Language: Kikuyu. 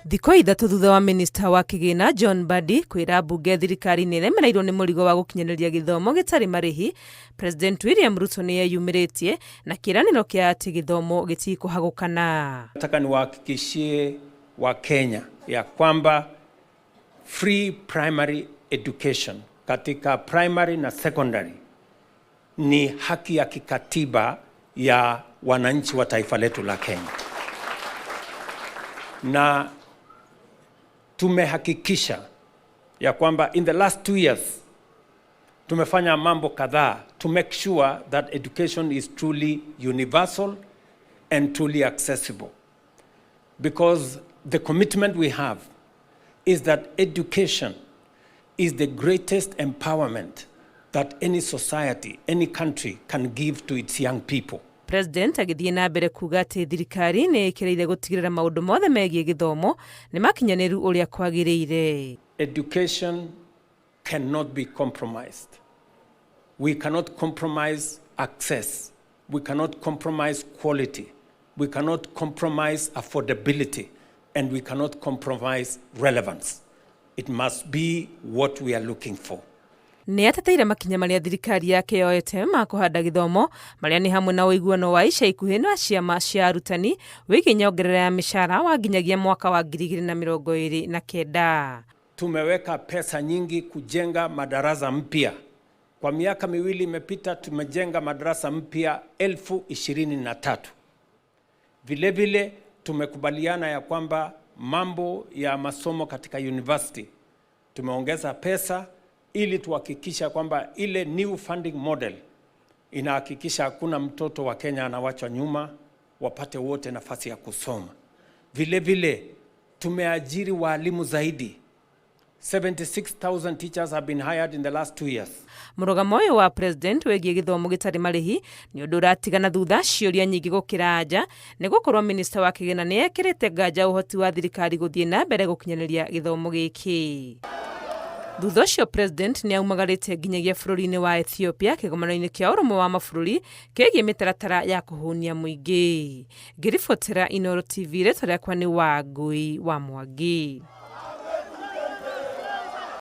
Thikũ 3 thutha wa minista wa kĩgĩna John Mbadi kwĩra mbunge thirikari nĩ ĩremereirwo nĩ mũrigo wa gũkinyanĩria gĩthomo gĩtarĩ marĩhi, President William Ruto nĩ eyumĩrĩtie na kĩĩranĩro kĩa atĩ gĩthomo gĩtikũhagũkana. Nataka niwahakikishie Wakenya ya kwamba free primary education katika primary na secondary ni haki ya kikatiba ya wananchi wa taifa letu la Kenya, na tumehakikisha ya kwamba in the last 2 years tumefanya mambo kadhaa to make sure that education is truly universal and truly accessible, because the commitment we have is that education is the greatest empowerment that any society, any country can give to its young people. President agĩthiĩ na mbere kuga atĩ thirikari nĩ ĩkĩrĩire gũtigĩrĩra maũndũ mothe megiĩ gĩthomo nĩ makinyanĩru ũrĩa kwagĩrĩire. Education cannot be compromised. We cannot compromise access. We cannot compromise quality. We cannot compromise affordability. And we cannot compromise relevance. It must be what we are looking for. Nĩ ateteire makinya marĩa thirikari yake yoete ma kũhanda gĩthomo, marĩa nĩ hamwe na ũiguano wa ica ikuhĩ na ciama cia arutani wĩgiĩ nyongerera ya mĩcara wa nginyagia mwaka wa 2029. Tumeweka pesa nyingi kujenga madarasa mpya. Kwa miaka 2 imepita, tumejenga madarasa mpya 23,000. Vile vile tumekubaliana ya kwamba mambo ya masomo katika university tumeongeza pesa ili tuhakikisha kwamba ile new funding model inahakikisha hakuna mtoto wa Kenya anawachwa nyuma, wapate wote nafasi ya kusoma. Vile vile tumeajiri waalimu zaidi. 76,000 teachers have been hired in the last 2 years. Mũrũgamo ũyũ wa president wĩgiĩ gĩthomo gĩtarĩ marĩhi nĩ ũndũ ũratigana thutha ciũria nyingĩ gũkĩra anja, nĩ gũkorwo minista wa kĩgĩna nĩ ekĩrĩte nganja ũhoti wa thirikari gũthiĩ na mbere gũkinyanĩria gĩthomo gĩkĩ. Thutha ũcio president nĩ aumagarĩte nginyagia bũrũri-inĩ wa Ethiopia kĩgomano-inĩ kĩa Ũrũmwe wa Mabũrũri kĩgiĩ mĩtaratara ya kũhũnia mũingĩ. Ngĩribotera Inooro TV, rĩtwa rĩakwa nĩ Wangui wa Mwangi.